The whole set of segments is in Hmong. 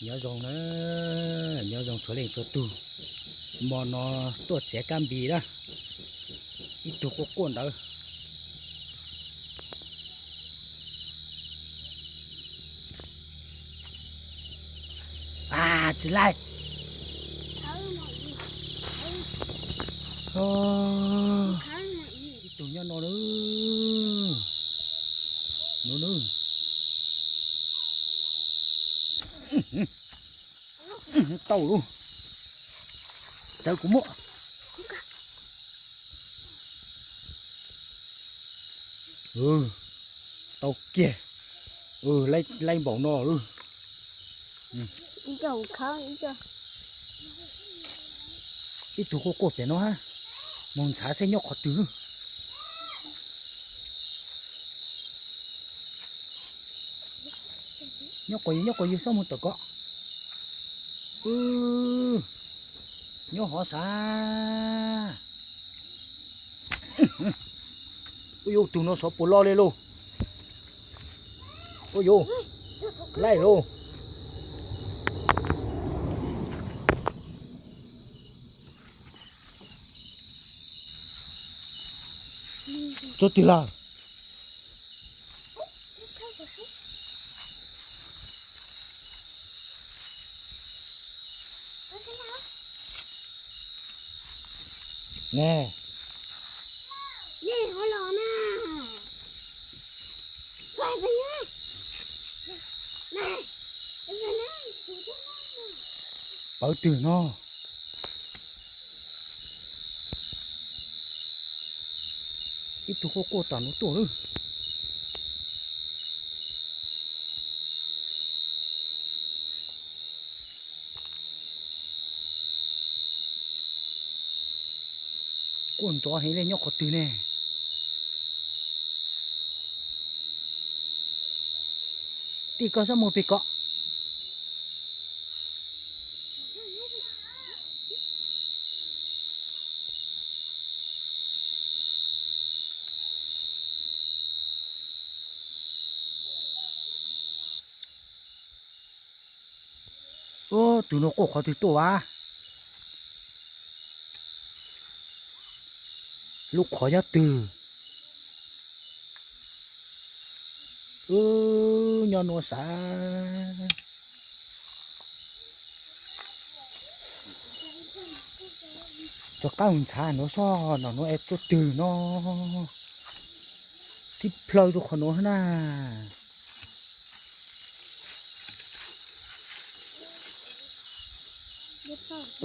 Nyob zoo na, nyob zoo txhua leej txhua tug. Hmo no tuaj txiav kab npis na, ib tug quaj quaj ntawd. A, tsis laij. Ib tug nyob no na. No na. Tau lauj. Txawv kuv muab. Tau kiag. Laij npaum no lauj. Ib tug quaj quaj pem no hab. Moog ntshav seb nyob qhov twg. Nyob quas yug, nyob quas yug, xob moog tom ko. Nyob hov sav. Ua yuav tug no xov puas loj li lauj. Ua yuav laij lauj. Tsuag twg lawm? Ne. Pawv twg no? Ib tug quaj quaj tom nuav tuaj lawm. Quaj nrov heev li, nyob qhov twg ne? Tij, koj xob mus pem ko. Ub, tus no quaj qhov twg tuaj as? Lub qhov nyob twg? Ub, nyob nuav sav. Rov qab mus ntshav nuav soj, no nuav es tuaj twg no. Tib plhaw rua qhov nuav na.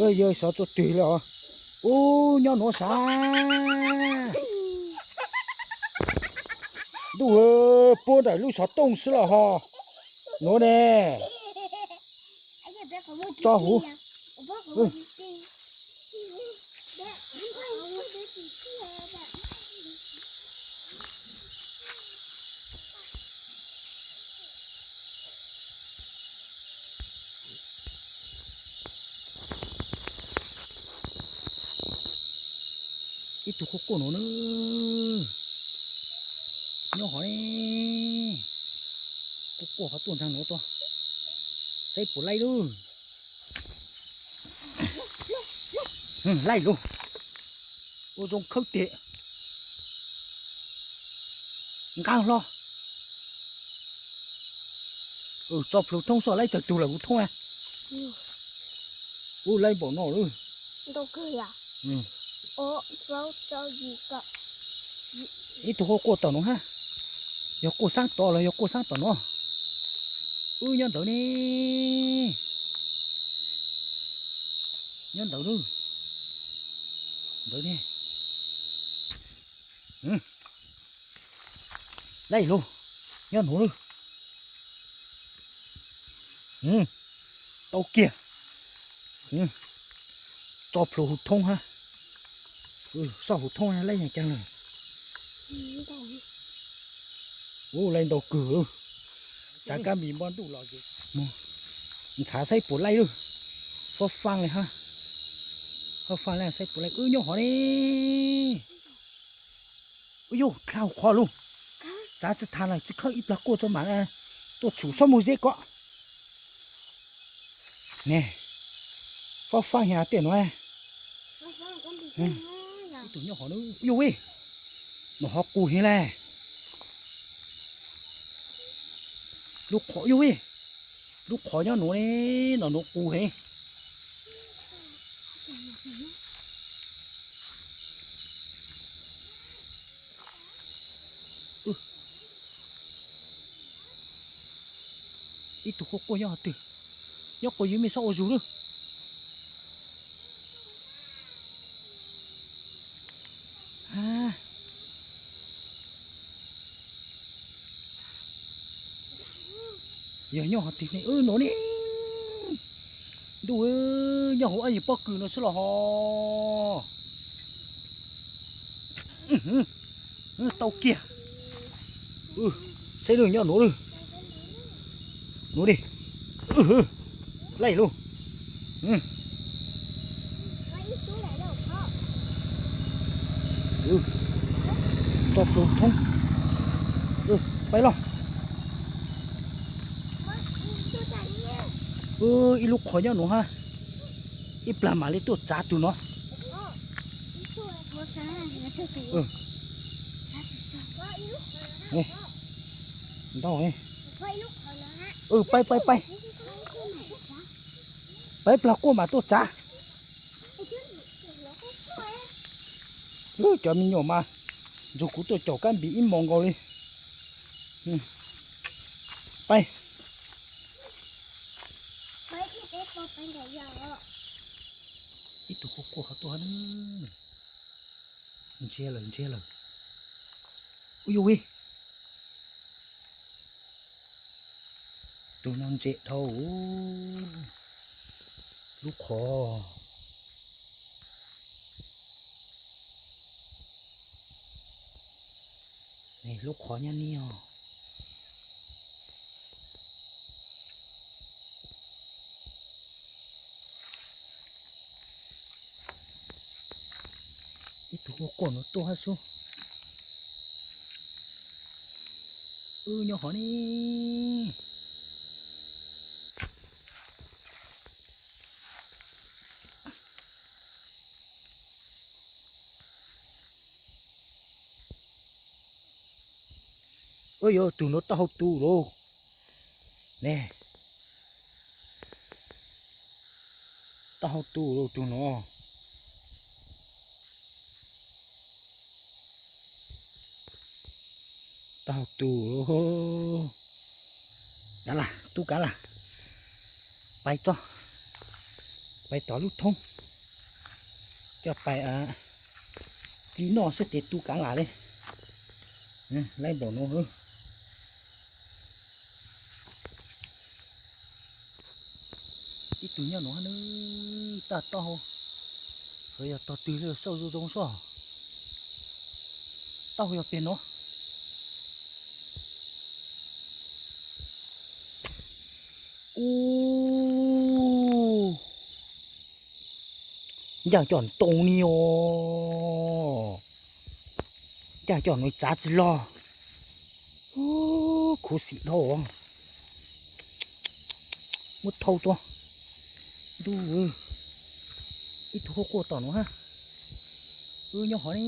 Yawg xyov tuaj twg lawm os. Ub, nyob nuav sav. Ntuj, puab nraim lub xov tooj xwb los ho. Nuav ne. Tso huv. Ib tug quaj quaj nuav na. Nyob hov ne. Quaj quaj hov tuaj ntag nuav tuaj. Saib puas laij lub. Laij lub. Ua zoo khawb tiag. Nqaa hlo. Tso plhuav thoob soj laij tsawg tug lawm huv thoob na. Ub, laij npaum no lawm. Ib tug quaj quaj tom nuav hab. Yog quaj saab tod los yog quaj saab tom nuav. Ub, nyob ntawd ne. Nyob ntawd lub. Ntawd ne. Laij lub. Nyob nuav lub. Tau kiag. Tso plhuav huv thoob hab. Soj huv thoob laij caag lawm. Ub, laij ntau kawg. Tsav kab npis npoj ntuj los ces mus ntshav saib puas laij lub. Fab faaj le hab. Fab faaj le saib puas laij. Wb nyob hov ne. Ub yuj, dlhau qhov lub. Tsav tsi thav lawm, tsi khawb ib plag quaj tso mam tuaj tshum, xob mus zeb ko. Ne, fab fab heev tiag no. Ib tug nyob hov, yuj vij, no ho qus heev le. Lub qhov, yuj vij, lub qhov nyob nuav ne, no nuav qus heev. Ib tug quaj quaj nyob qhov twg? Nyob quas yuav mej sab ua zug lawm. Yog nyob qhov twg ne? Nuav ne. Ntuj, nyob hauv ob yig pob kws no xwb los ho. Tau kiag. Saib nws nyob nuav, nuav ne. Laij lug. Tso plhu thoob. Pab los. Ib lub qhov nyob nuav hab. Ib plag mam li tuaj tsav tug no. Ntau. Pab pab pab. Pab plag quaj mam tuaj tsav. Cov me nyuam mas nrug kuv tuaj caum kab npis ib hmos nkaus li. Pab. Ib tug quaj quaj qhov tuaj. Ntsiag lawm, ntsiag lawm. Ub yuj vij. Tug no ntse dhau. Lub qhov. Lub qhov nyob niaj. Ib tug quaj quaj nuav tuaj hab xwb. Wb nyob hov ne. Ub yuav, tug nuav taub hau tu lauj. Ne, taub hau tu lauj tug nuav. Taub hau tu lauj. Kav lam, tub kav lam. Pais tso, pais tom lub thoob, coj pais ci noj xwb tes tub kav lam li. Laib npaum nuav. Ib tug nyob nuav hab nab, taj taub hau, yog tog twg xauj zoo zoo soj. Taub hau yog peg nuav. Ub, ncaj coj ntoo ni os. Ncaj coj nuav tsav tsi log. Khuv xim dhau. Muab thau tso. Ntuj, ib tug quaj quaj tom nuav hab. Wb nyob hov ne.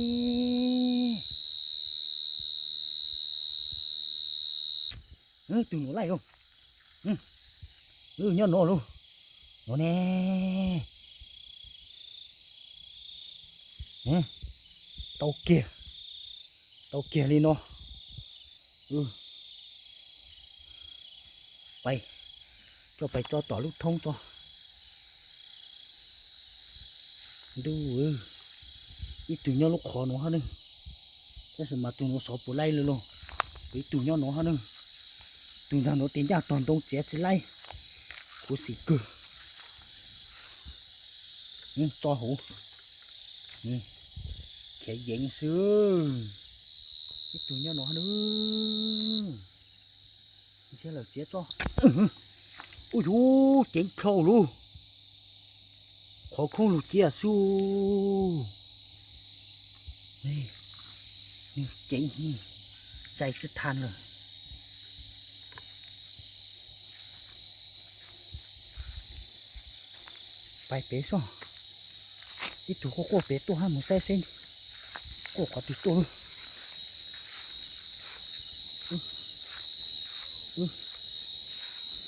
Tug nuav laij lauj. Nyob nuav lauj. Nuav ne. Tau kiag, tau kiag li no. Pais, coj pais tso tom lub thoob tso. Ntuj, ib tug nyob lub qhov nuav hab ne. Tab sis mas tug nuav xov puas laij li lauj. Ib tug nyob nuav hab ne. Tug ntag nuav tes ncaj tog ntoo txiav tsi laij. Khuv xim kawg. Tso huv, khiav yeev xwb. Ib tug nyob nuav hab ne. Ntsiag lawm txiav tso. Ub yuv, ceev plhau lauj. Qhov khoob lug cia xwb. Ceev, tsai tsi than lawm. Pais pem xwb. Ib tug quaj quaj pem tuaj hab, mus saib seb quaj qhov twg tuaj lawm.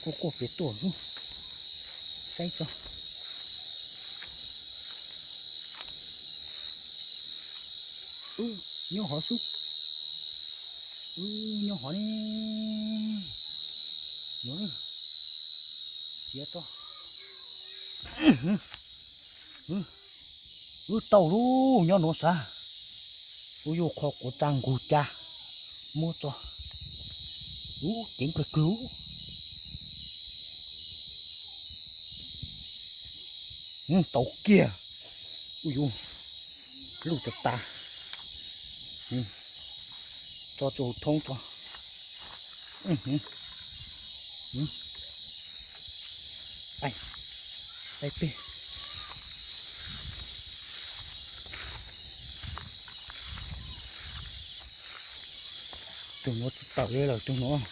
Quaj quaj pem tuaj lawm, saib tso. Wb nyob hov xwb. Wb nyob hov ne. Nov, txiav tso. Wb tau lub nyob nuav sav. Wb yuav qhuav quav tsa nqug ca muab tso. Ub, ceev kawg kawg. Tau kiag. Ub, yuav luj tas tas. Tso tso thoob tso. Tus nuav tsis tawm li lawm, tus nuav.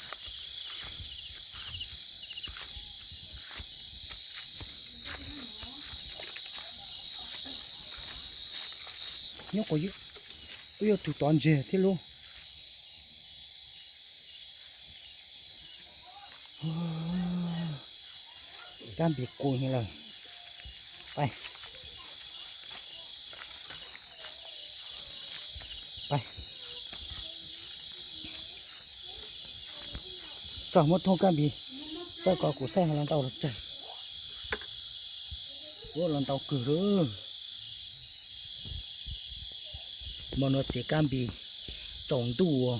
Nyob kuv yuav tug tod ntseg thiab lub. Kab npis qus lawm. Pais, pais, txog muab thoob kab npis, txawm kom kuv saib ho los ntau los tsawg. Ua los ntau kawg lawm. Hmo nuav txiav kab npis tsaus ntuj ua.